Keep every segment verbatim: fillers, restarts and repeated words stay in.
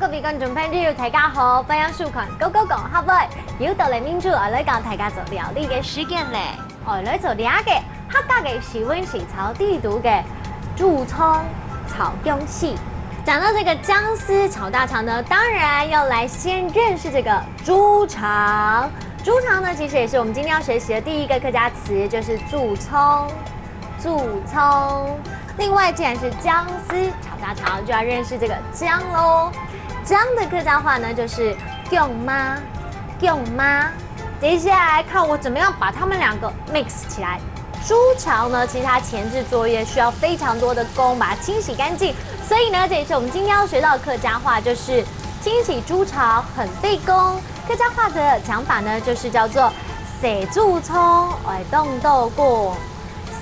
各位觀眾朋友，大家好，歡迎收看《Go Go 講客話》，又到了明珠愛來教大家做料理个時間咧。愛來做這个客家个四炆四炒底肚个豬腸炒薑絲。講到這個薑絲炒大腸呢，當然要來先認識這個豬腸。豬腸呢，其實也是我們今天要學習的第一個客家詞，就是豬腸。 豬腸。另外，既然是薑絲炒大腸，就要認識這個薑囉。薑的客家話呢，就是薑嫲，薑嫲。等一下來看我怎麼樣把它們兩個 mix 起來。豬腸呢，其實它前置作業需要非常多的工，把它清洗乾淨。所以呢，這也是我們今天要學到的客家話，就是清洗豬腸很費工。客家話的講法呢，就是叫做洗豬腸愛當多工。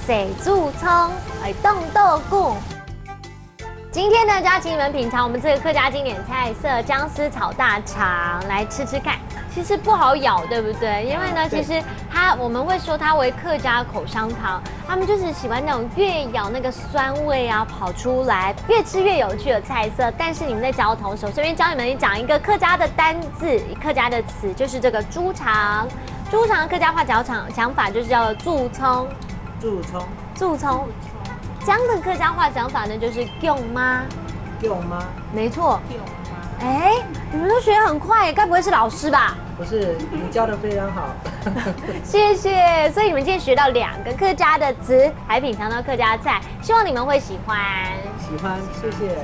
洗豬腸愛當多工。今天呢，就要請你們品嚐我們這個客家經典菜色薑絲炒大腸，來吃吃看。其實不好咬，對不對？因為呢，嗯，對。其實它，我們會說它為客家口香糖，他們就是喜歡那種越咬那個酸味啊跑出來，越吃越有趣的菜色。但是你們在嚼的同時，我順便教你們講一個客家的單字，客家的詞，就是這個豬腸。豬腸客家話講，講法就是叫做豬腸。 豬腸。豬腸。薑的客家話講法呢，就是薑嫲。薑嫲。沒錯。薑嫲。哎，你們都學得很快耶，該不會是老師吧？不是，你教得非常好。謝謝。所以你們今天學到兩個客家的詞，還品嚐到客家菜，希望你們會喜歡。喜歡，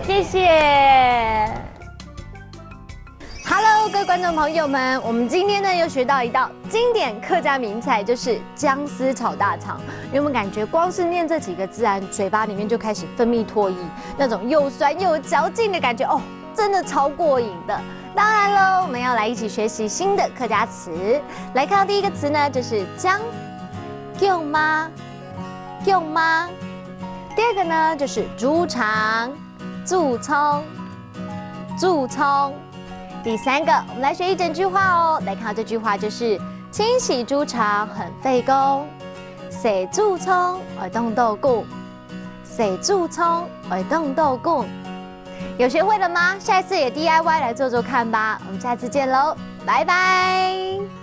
謝謝。謝謝。Hello，各位觀眾朋友們，我們今天呢又學到一道經典客家名菜，就是薑絲炒大腸。你有沒有感覺光是念這幾個字啊，嘴巴裡面就開始分泌唾液，那種又酸又有嚼勁的感覺哦，真的超過癮的。當然嘍，我們要來一起學習新的客家詞。來看到第一個詞呢，就是薑，薑嫲，薑嫲。第二個呢，就是豬腸，豬腸，豬腸。第三個，我們來學一整句話哦。來看到這句話就是：清洗豬腸很費工，洗豬腸愛當多工，洗豬腸愛當多工。有學會了嗎？下一次也 D I Y 來做做看吧。我們下次見嘍，拜拜。